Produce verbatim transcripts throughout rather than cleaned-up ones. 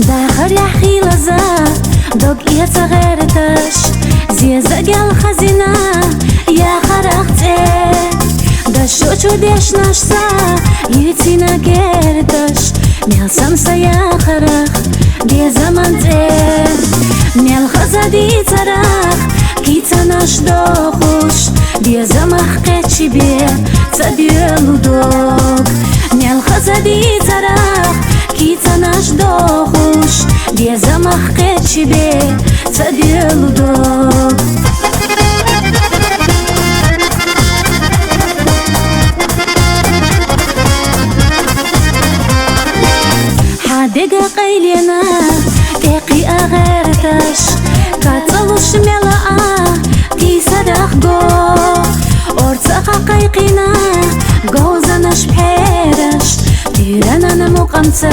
Дахарехь хилаза, дог эца гӀерташ, зезагел хазина, я харах цӀе. Дашо чудешнашса, юцина герташ, мел санса я харах, дезаман цӀе. Мел хаза дицарах, кицанаш дохуш, дезамах къечибе, цадюелу дог. Мел хаза дицарах, кицанаш дохуш, дезамах къечибе, цадюелу дог. Хьадега къайлена, тӀехъи агъерташ, кацалуш мела а, кисарах го. Орцахъа къайкъина, говзанаш пхьераш, тиранана мукъамца,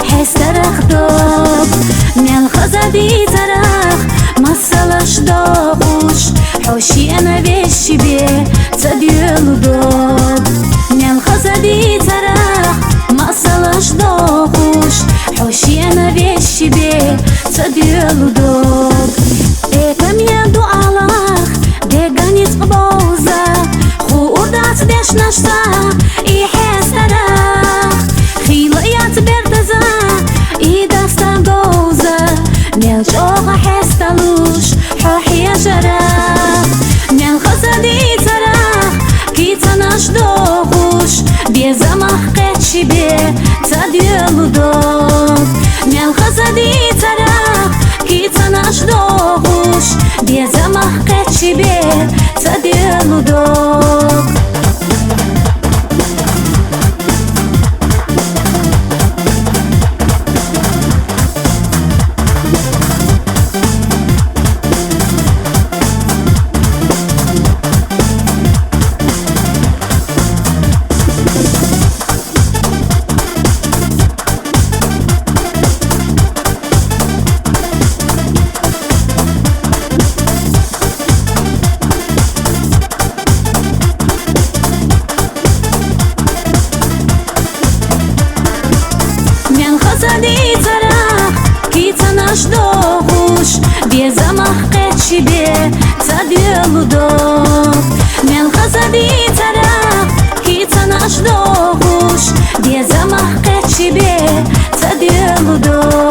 хӀестарах дог. Мел хаза дицарах, масалаш дохуш, хьо шиъна вешибе, цадюелу дог. Мел хаза дицарах, масалаш дохуш, хьо шиъна вешибе, цадюелу дог. Экамия дуалах, деганиц къбовза, ху урдац дешнашса, и хӀестарах. Хилаяц бертаза, и даста говза, мел чӀогӀа хӀесталуш, хьо хьежара. Мел хаза дицарах, кицанаш дохуш, дезамах къечибе, цадюелу дог. Мел хаза дицарах, кицанаш дохуш, дезамах къечибе, цадюелу дог. Мел хаза дицарах, кицанаш дохуш, дезамах къечибе, цадюелу дог. Мел хаза дицарах, кицанаш дохуш, дезамах къечибе, цадюелу дог.